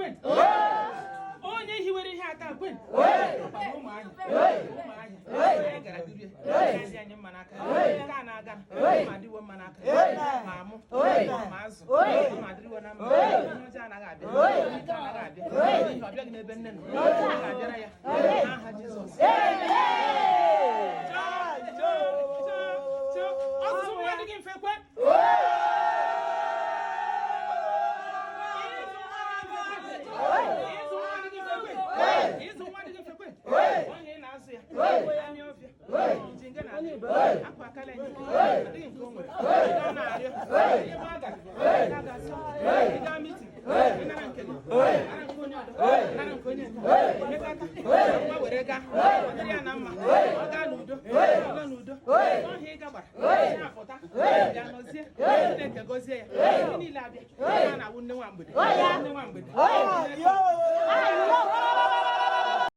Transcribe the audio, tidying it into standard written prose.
Kwen. Onye hiwere ihe ata kwen. Ụmụahịa, Ụmụahịa, onye gara durie ya dị anyị mma n'aka. Nke a na-aga ma adịwo mma n'aka, ma amụ ma azụ ma adịrịwo na mma. Ihe ọjọọ anaghị abịa, ike anaghị abịa, n'ihi ọ bịaghị n'ebe nne nọ, ọ ga-abịara ya n'aha Jizọs. Ọzụzụ nwa adịghị mfe kwe. Ịzụ nwa adịghị mfe kwe. Onye ị na-azụ ya anya ọfịa ji nga na akwa akala enye adịghị nke o nwere gaa na-arịọ ebe a gara gaa gasị gaa meeting, nara nke gị, nara nke onye ọdọ, nara nke onye nke mekata nwa were gaa, ọ dịrị ya na mma, ọ gaa n'udo, ọ gaa n'udo. Ọhịa ịga gbara ya apụta bịa nọzie, Chineke gọzie ya, ihe niile abịa ya na-awụ nne nwa mgbede, nne nwa mgbede.